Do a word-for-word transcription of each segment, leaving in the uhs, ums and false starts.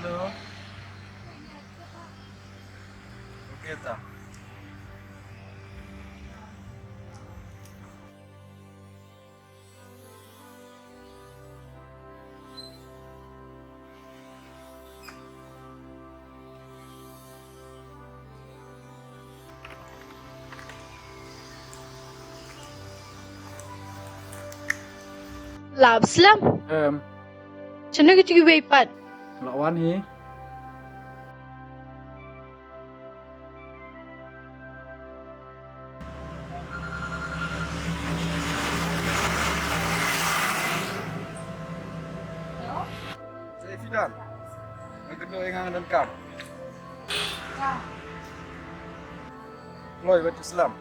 Hello. Okay, ta. Lap slem. Em. Shano ki jingwei pat? La wan hi. Sa ïa phi don. Nga kynduh ïa nga, nga donkam. Kloi, wat ju slem.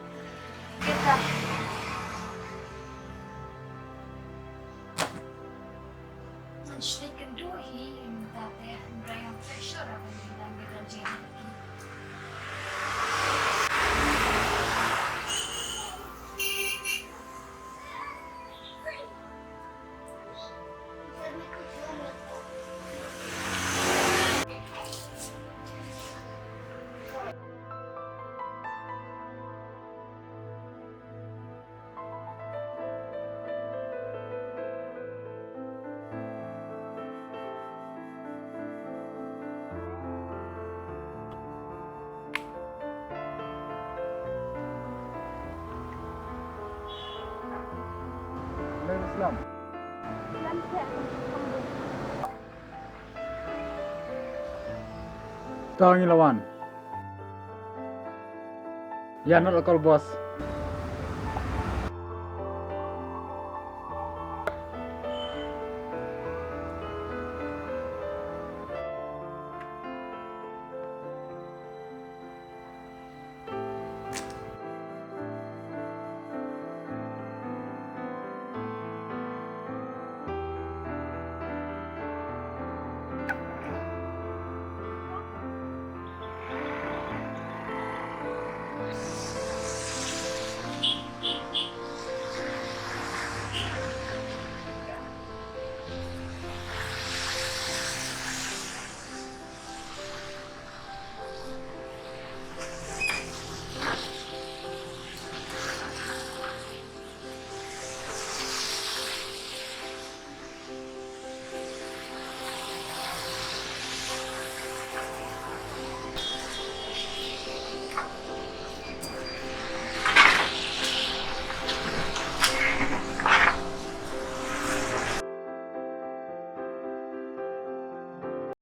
Alaikum salam. To ngi la wan. Ïa, not a call, boss.